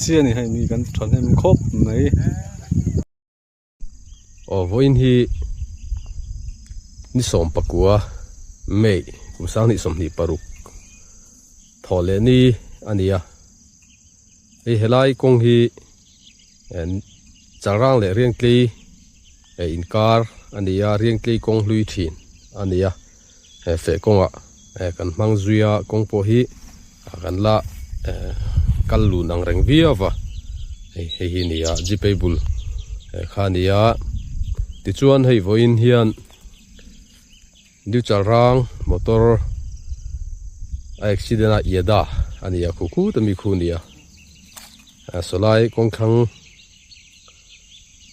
chi a ni hei mi kan thahnem khawp mai. Aw vawiin hi ni sawm pakua May kum sanghnih sawmhnih paruk thawh leh ni a ni a hei helai kawng hi Chalrang leh Riangtlei inkar a ni a Riangtlei kawng hlui thin a ni a feh kawngah kan hmang zui a kawng pawh hi kan la kal lun ang reng viau va hei hei hi a ni a jeep bul kha a ni a tichuan hei vawiin hian New Chalrang motor a accident a Iada a ni a khu khut ami khu a ni a sawlai kawngthlang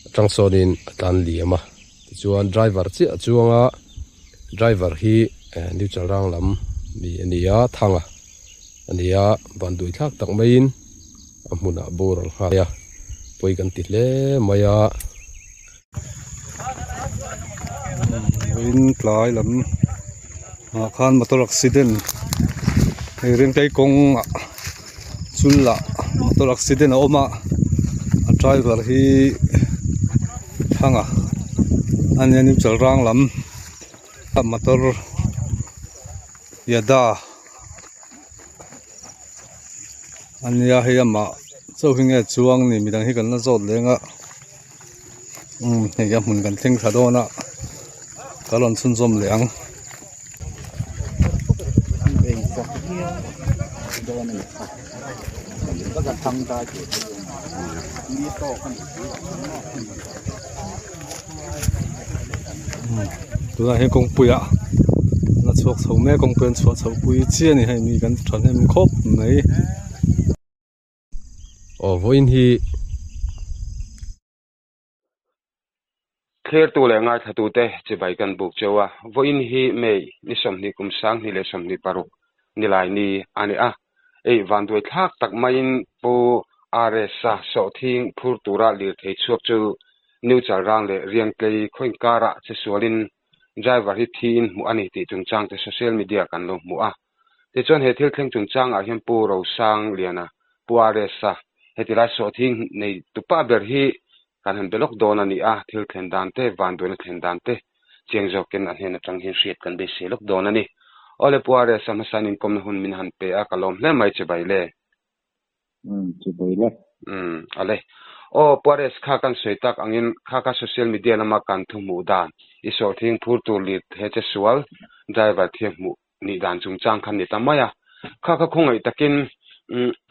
atang sawnin a tlan liam a tichuan driver chiah a chuang a driver hi New Chalrang lam mi a ni a thanga a ni a van duai thlak tak maiin a hmunah boral nghal a pawi kan ti hle mai a. Vawiin tlai lam ah khan motor accident hei ringtei kawng ah chul ah motor accident a awm a a driver hi thanga a nia new chalrang lam a motor yada a nia hei amah chauh hi nge chuang ni midang hi kan la zawt leng a. Umm hei a hmun kan thleng thla dawn a ka rawn chhunzawm leh ang. Tunah hian kawngpuiah an chhuak chho mek kawngpui an chhuah chhoh pui chiah a ni hei mi kan thahnem khawp mai. Aw vawiin hi. Thlertu leh ngaithlatute chibai kan buk cheu a, vawiin hi May ni 20 kum 2026 nilai ni a ni a. Ei vanduai thlak tak maiin Pu RS-a sawhthing phur tura lirthei chhuak chu New Chalrang leh Riangtlei khawinkara che sualin driver hi thiin hmuh a ni tih chungchangte social media kan lo hmu a. Tichuan he thil thleng chungchangah hian Pu Rosang Liana, Pu RS-a, heti lai sawhthing nei tupa ber hi kan han be lawk dawn a ni a, thil thlen dan te, vanduaina thlen dan te chiang zawkin a hnen atang hian hriat kan beisei lawk dawn a ni. Awle Pu RS-a hmasain inkawmna hun min han pe a, ka lawm hle mai che bai le. Umm che bai le. Umm ale. Aw Pu RS kha kan sawi tak angin kha kha social media lama kan thu hmuh dan i sawhthing phur tur lir he che sual driver thiam hmuh nih dan chungchang kha ni ta mai a. Kha kha khawngaih takin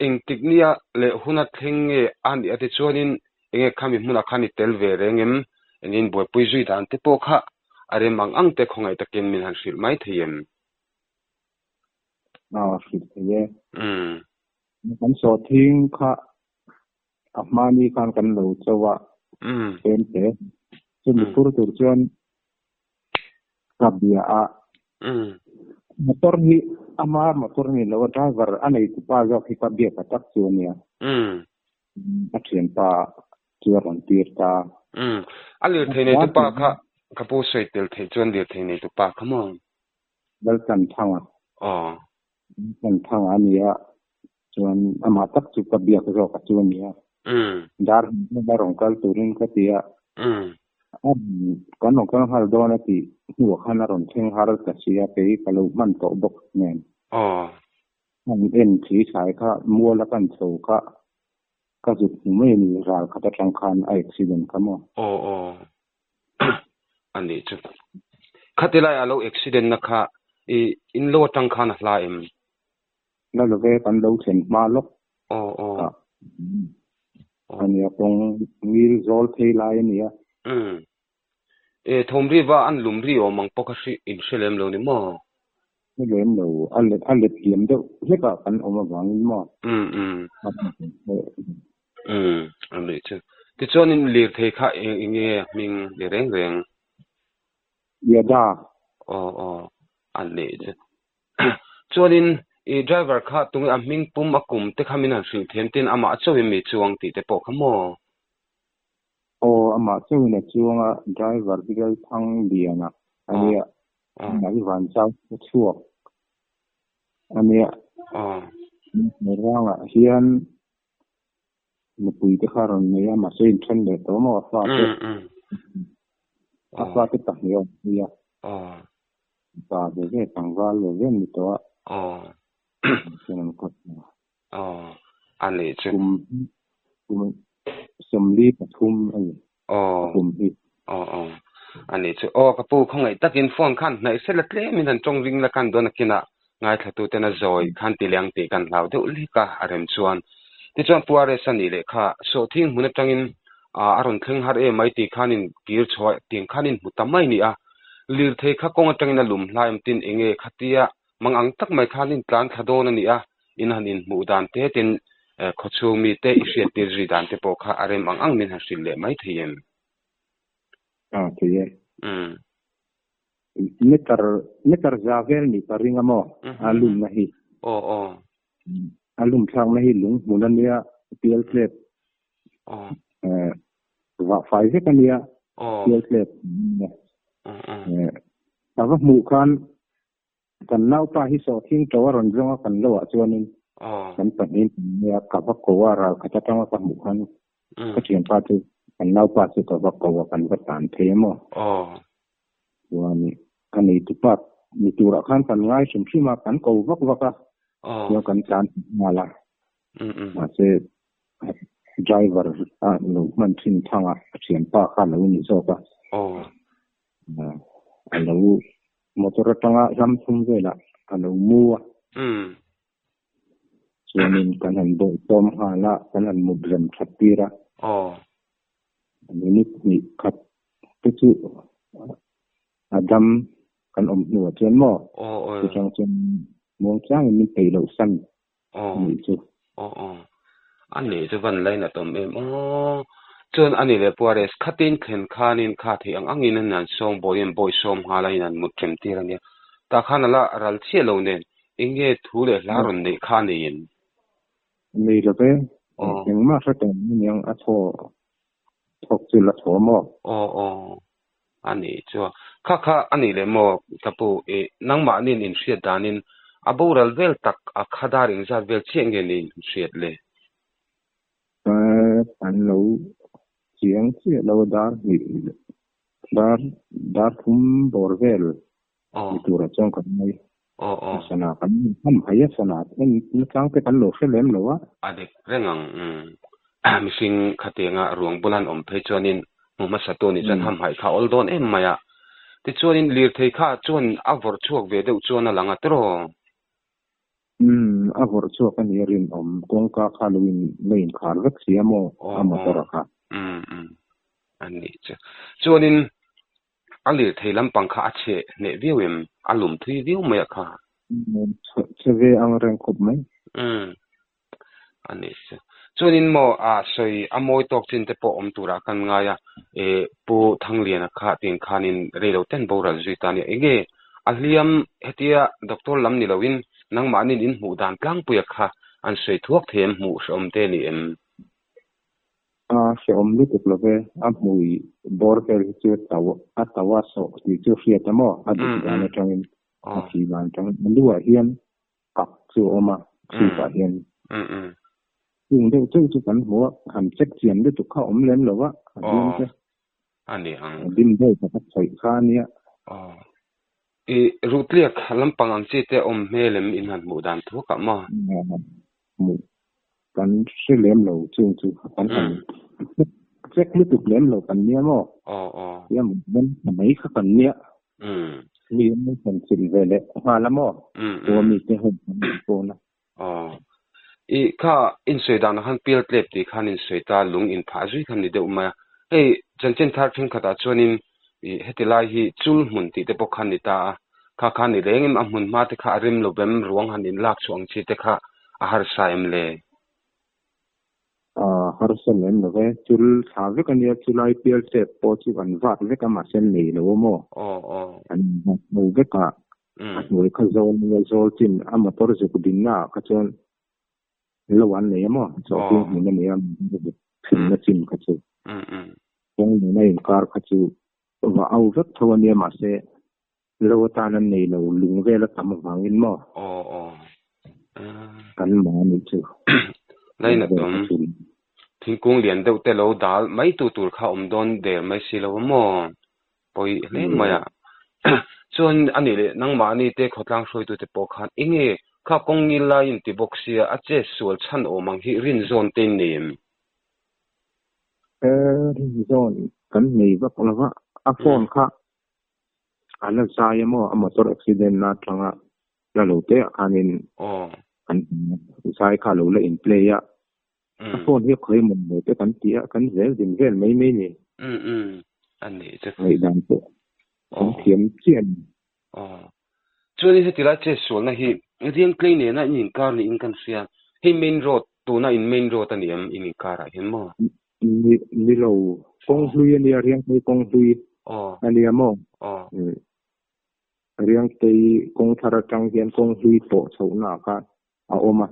engtik nia leh huna thleng nge a nih a ti chuanin enge khami hmunah khan i tel ve reng em? Enge in buaipui zui dan te pawh kha a rem ang ang te khawngaih takin min han hrilh mai thei em? A hrilh thei e. Kan sawhthing kha a hmani khan kan lo cho a tlem te. Chumi phur tur chuan ka bia a. Motor hi ama motor ni lo a driver a nei tu pa zawk hi ka biak a tak chu a nia. A thianpa chu a rawn tir ta. A lirthei nei tu pa kha ka pu sawi tel theih chuan lirthei nei tu pa kha maw? Laltanthanga. Laltanthanga a nia chuan amah tak chu ka biak zawk a chu a nia. Dar hmuna rawn kal turin ka ti a. Kan rawn kal nghal dawn a tih hnuah khan a rawn thleng har ta si a, kei ka lo hman tawh bawk nen. An en thli thlai kha mual a kan chho kha ka zut hmu mai a ni, ral khat atang khan a accident kha maw. Aw aw. A nih chu. Khati lai a lo accident na kha i in lo atang khan a hla em? La lo ve kan lo thlen hma lawk. Aw aw. A nia kawng ngil zawl phei lai a nia. Umm. E thawm ri va an lum ri awm ang pawh kha hri in hre lem lo ni maw? Hre lem lo, a let a let liam deuh hlek ah kan awm avangin maw? Umm umm. Umm a nih chu. Tichuan in lirthei kha eng eng nge hming ni reng reng? Yada. Aw aw a nih chu. Chuanin i driver kha tunge a hming pum a kum te kha min han hrilh thiam tin amah chauhin mi chuang tih te pawh kha maw? Aw amah chauhin a chuang a driver hi Lalthang Liana a nia. Amah hi Vanchau chhuak a nia. Rangah hian. Nupui te kha rawn nei a, mahse inthen leh tawh maw a fa te. A fa te pahnih a awm pui a. Pa ve ve, tlangval ve ve an ni tawh a. Chuan an kawt a. Kum kum 43 a ni a kum hi. Ani chu aw ka pu khawngaih takin phone khan hnaih sela tlem in han tawng ring la khan dawn a kinah ngaithla ten a zawi khan ti leng tih kan hlau deuh lek a a rem chuan. Tichuan Pu RS a nih leh kha sawhthing hmun atangin a rawn thleng har em mai tih khanin kir chhuah tiang khanin hmu ta mai ni a. Lirthei kha kawng atangin a lum hlai em tin enge khatia mang ang tak mai khanin tlan thla dawn a ni a, in han inhmuh dan te tin khawchhung mi te i hriat tir zui dan te pawh kha a rem ang ang min han hrilh leh mai thei em? A thei e. Meter meter za vel nih ka ring a maw a lumna hi. Aw aw. A lum thlakna hi lung hmun a nia pial tlep vah fai vek a nia pial tlep a va hmuh khan kan naupa hi sawhthing to a rawn zawng a kan lo ah chuanin kan pahnih nia ka va ko a ral khat atanga ka hmuh khan ka thianpa chu kan naupa chu ka va ko a kan va tan thei a maw. Chuan a neitupa ni turah khan kan ngai hrim hrim a, kan ko vak vak a, chuan kan tlan nghal a. Mahse driver a lo hman thin thang a, a thianpa kha a lo ni zawk a. A lo motor atanga hlam thum velah a lo mu a. Chuanin kan han bawihsawm nghal a, kan han mut rem that tir a. Minute hnih khat te chu a dam kan awm hnuah chuan maw chutang chuan muang changin min peih loh san anih chu. Aw aw ani chu van lainat awm em aw chuan ani leh Pu RS khatin thlen khanin kha theih ang angin an han sawng bawi in bawi sawm nghal a in han mut rem tir ania tah khan ala ral chiah lo nen eng nge thu leh hla rawn neih kha aniin. Nei lo ve, engmah hre tawh mai aniang a thaw thawk chu la thaw maw? Aw aw, a nih chu. Kha kha a nih leh maw ka pu, i nangmahniin inhriat danin a boral vel tak a khadar engzat vel chiah nge ni inhriat le? Kan lo chiang chiah lo a dar hnih dar dar thum bawr vel ni turah chuan kan ngai. A sana kan ham hai a sana en nachang te kan lo hre lem lo a. A dik reng ang umm mihring khatianga ruang bula an awm phei chuanin hmu hmasa tu nih chuan ham haih kha a awl dawn em mai a. Tichuanin lirthei kha chuan a vawrh chhuak ve deuh chuan a lang a tiraw? Umm a vawrh chhuak a nia rinawm kawngka kha lo in la inkhar vek si a maw a motor a kha. Umm umm a nih chu. Chuanin A lirthei lampang kha a chhe hneh viau em? A lum thui viau mai a kha. Chhe ve ang reng khawp mai. Umm. A nih chu. Chuanin maw a sawi a mawi tawk chin te pawh awm turah kan ngai a, e Pu Thangliana kha tiang khanin rei lo ten boral zui ta nia. Enge a hliam hetia doctor lam ni loin nangmahniin in hmuh dan tlangpuia kha an sawi thuak thei em hmuh hrehawm te ni em? A hrehawm lutuk lo ve, a hmui bawr vel hi chu a tau a tau a sawh tih chu hriat a maw? A dik dan atangin a thih dan atangin a lu ah hian kak chu a awm a, chhip ah hian chung deuh chauh chu kan hmu a, han check chian lutuk kha a awm lem lo a, a hliam te dim deuh tak a chhaih kha a nia. I ruhtliak lampang ang chi te awm hmel em in han hmuh dan thuak ah maw? Hmuh kan hre lem lo chung chu kan han check lutuk lem lo kan nia maw? Tia mut dawn ta mai kha kan nia. Mi an lo han chilh ve leh nghal a maw? Khua mi te ho kan han pawn a. I kha insawi danah khan pial tlep tih khan insawi ta lung inphah zui kha ni deuh mai a. Hei chanchin thar thenkhatah chuanin i heti lai hi chul hmun tih te pawh kha ni ta a. Kha kha ni reng em a hmun hma te kha a rem lo vem ruang han inlak chhuah ang chi te kha a harsa em le? A harsa lem lo ve. Chul thla vek a nia chulai pial tlep pawh chu an vat vek a mahse an nei lo a maw? An vat lo vek a. A hnuai kha zawl nia zawl chin a motor zuk dinna ah kha chuan lo an nei a maw chawhpui hmun a nei a motor zuk thinna chin kha chu kawng nena inkar kha chu va au vek tho a nia mahse lo atan an nei lo lung vel a tam avangin maw kan mah anih chu Lainat awm. Thingkung lian deuh te lo dal mai tu tur kha awm dawn der mai si lo a maw? Pawi hle mai a. Chuan a nih leh nangmahni te khawtlang hruaitu te pawh khan enge kha kawng ngil lai in ti bawk sia a che sual chhan awm ang hi rin zawn te in nei em? Rin zawn kan nei vak lo va, a phone kha a la zai a maw a motor accident na atanga la lo te ah khanin an zai kha a lo la in play a, A phone hi a khawi mawn lo te kan ti a, kan zel din vel mai mai ni. Umm umm a nih chu. Ngaihdan pawh kan thiam chiah a ni. Aw. Chuanin heti lai chetsualna hi Riangtlei nena in inkar niin kan hria. Hei main road, tuna in main road a ni em in inkarah hian maw? Ni ni lo. Kawng hlui a nia, Riangtlei kawng hlui a nia maw? Aw. Riangtlei kawng thar atang hian kawng hlui pawh chhohna ah khan a awm a.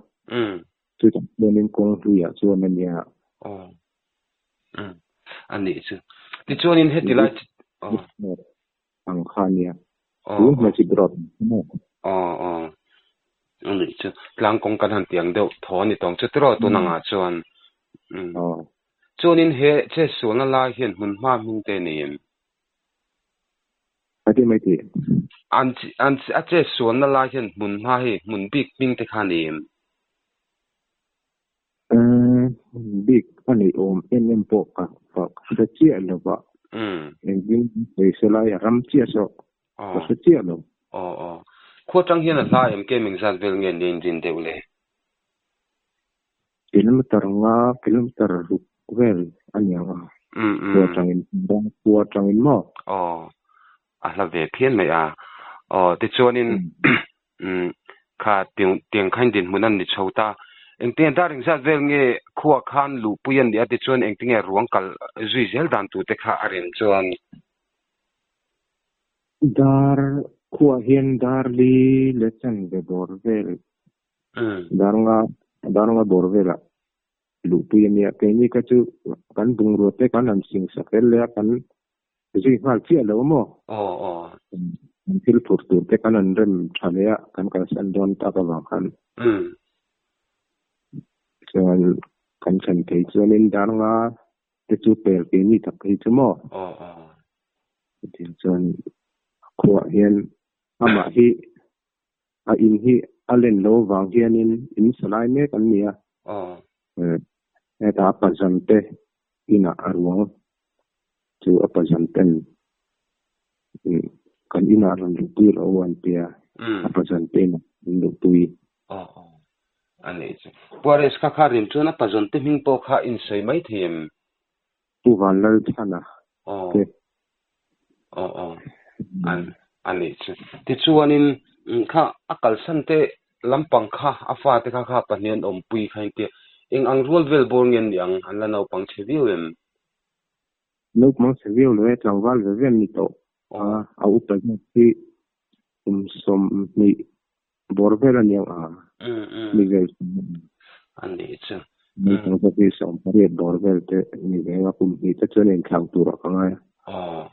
Chutah chuanin kawng hluiah chuan a nia. Aw. Umm. A nih chu. Tichuanin heti lai chu. Aw. Ang kha a nia. Tun hmachhip rawt ang kha maw? Aw aw. A nih chu. Tlang kawng kan han tiang deuh thaw a ni tawng chu tiraw tun angah chuan. Umm. Aw. Chuanin he chetsualna lai hian hmun hma hming te nei em? A ti mai tih. An an a che sualna lai hian hmun hma hi hmun bik hming te kha ni em? Umm hmun bik a neih awm em em pawh ka ka hre chiah lo va. Engtin sawi lai a ram chiah saw ka hre chiah lo. Aw aw. Khua tang hian a hla em ke ming zat vel nge nia inrin deuh le? Kilometer nga kilometer ruk vel a ni ang a, khua atangin khua atangin maw? Aw, a hla ve phian mai a. Aw, tichuanin kha tiang khain dinhmun an ni chho ta. Engtinge dar engzat vel nge khua khan luhpui a nih a tichuan engtinge ruang kal zui zel dan tur te kha a rem chuan? Dar khuaah hian dar li leh chanve bawr vel Darnga Darnga bawr velah luhpui a nia. Keini kha chu kan bungrua te kan han sing sak fel leh a, kan zui nghal chiah lo maw? Aw aw. Kan thil phur tur te kan han rem tha leh a, kan kalsan dawn tak avang khan. Chuan kan thlen thei chuanin Darnga te chu pel keini tak phei chu maw? Aw aw. Chutiang chuan khuaah hian amah hi A in hi a len lo vang hianin in sa lai mek an ni a. Hetah a pazan te inah a ruang chu a pazan ten kan inah rawn luhpui rawh u an ti a, a pazan te inah an luhpui. A nih chu. Puares kha kha rin chuan a pazan te hming pawh kha in sawi mai thei em? Pu Vanlalthana te. Aw aw an a nih chu. Tichuanin kha a kalsan te lampang kha a fate kha kha pahnih an awmpui kha engtia eng ang rual vel bawr nge an nih ang an la naupang chhe viau em? Naupang chhe viau lo e, tlangval ve ve an ni tawh a, a upa zawk hi kum 20 Bawr vel a niang a, mi vel chu a nih chu. Naupang pawh hi 18 bawr vel te ni ve a, kum hnih te chuan a inthlau tur ah ka ngai a. Aw,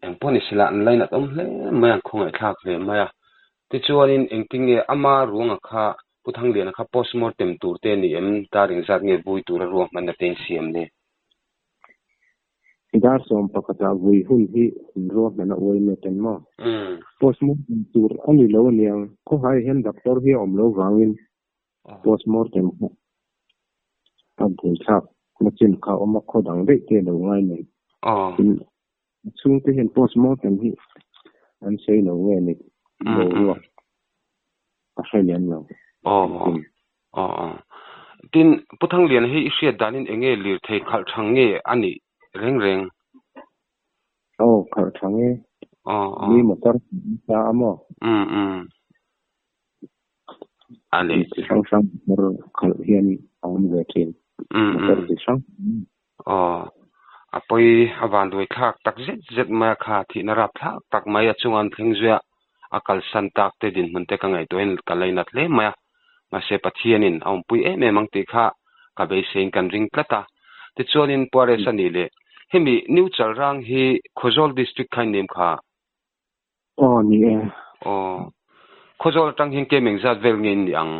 eng pawh ni sela an lainat awm hle mai a, an khawngaihthlak hle mai a. Tichuanin engtin nge ama ruanga kha Pu Thangliana kha postmortem tur te a ni em? Dar engzat nge vui tura ruahmanna te in siam le? Dar 11 ah vui hun hi in ruahman a uai met en maw? Postmortem tur a ni lo aniang, khawhai hian doctor hi a awm lo vangin postmortem kha a buaithlak na chin kha a awm a, khaw dang daih te a lo ngai nei. Tin, a chhungte hian postmortem hi an sawi lo nge ni boruak ka hre lem lo. Aw aw. Tin, Pu Thangliana hi i hriat danin eng nge lirthei khalh thang nge a nih reng reng? Aw, khalh thang e. Aw aw. Mi motor ta a maw? Um um. A leh. Chi hrang hrang motor khalh hian a awm ve thin. Um um. Motor chi hrang. Aw. A pawi a van duai thlak tak zet zet mai a kha thihna rap thlak tak mai a chunga an thleng zui a, a kalsan tak te dinhmun te ka ngaihtuahin ka lainat hle mai a. Mahse Pathianin a awmpui em em ang tih kha ka beiseiin kan ring tlat a. Tichuanin Puares a nih leh hemi New Chalrang hi Khawzawl District kha in nim kha? Aw ni e. Aw. Khawzawl atang hian kem engzat vel nge in nih ang?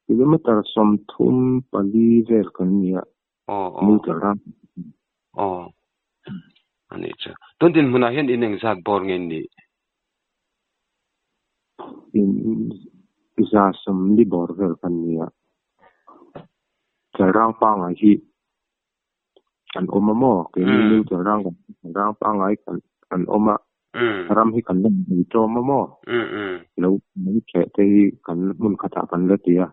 Kilometer 34 vel kan nia. Aw aw. New Chalrang. Aw. Ani chu. Tun din hmunah hian in engzat bawr nge in nih? In 140 bawr vel kan nia. Chalrang pangai hi kan awm a maw? Keini New Chalrang kan Chalrang pangai kan kan awm a. Ram hi kan la nei tlawm a maw? Lo lo theh te hi kan hmun khatah kan la ti a.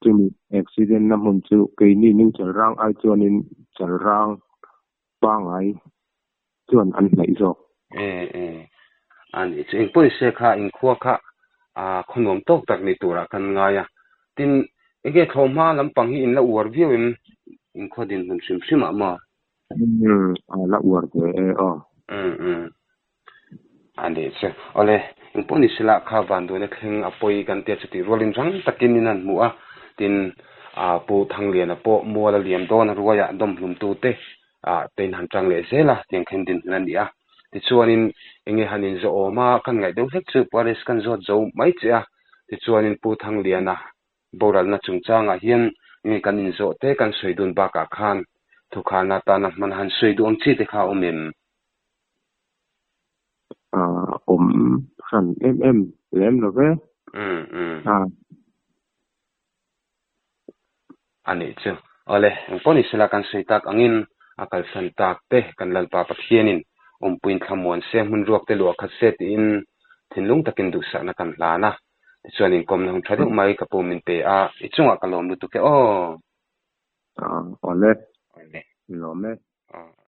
Chumi accident na hmun chu keini New Chalrang ai chuanin Chalrang pangai chuan an hnaih zawk. E e. Ani chu engpawh se kha inkhua kha a khawnuam tawk tak ni turah kan ngai a. Tin, enge thlawhhma lampang hi in la uar viau em inkhua dinhmun hrim hrim ah maw? Umm a la uar ve e aw. Umm umm. Ani chu. Awle, engpawh ni sela kha vanduaina thleng a pawi kan tia chutih rualin rang takin in an hmu a. Tin, ah Pu Thangliana pawh mual a liam dawn a ruaiah dawmhlumtu te ah te in han tang leh zel a, tiang khan dinhmun a ni a. Tichuanin enge han inzawh awm a, kan ngaih deuh hlek chu Paris kan zawt zo mai che a. Tichuanin Pu Thangliana boralna chungchangah hian nge kan inzawh te kan sawi dun bakah khan thukhalna atana hman han sawi duh ang chi te kha a awm em? Ah, awm hran em em lem lo ve. Umm umm. Ah. A nih chu. Awle, engpawh ni sela kan sawi tak angin a kalsan tak te kan Lalpa Pathianin awmpuiin thlamuan se, hmun ruak te luah khat se tiin thinlung takin duhsakna kan hlan a. Tichuan inkawmna hun tha deuh mai ka pu min pe a, i chungah ka lawm lutuk e aw. Awle. Awle. Lawm e. Aw.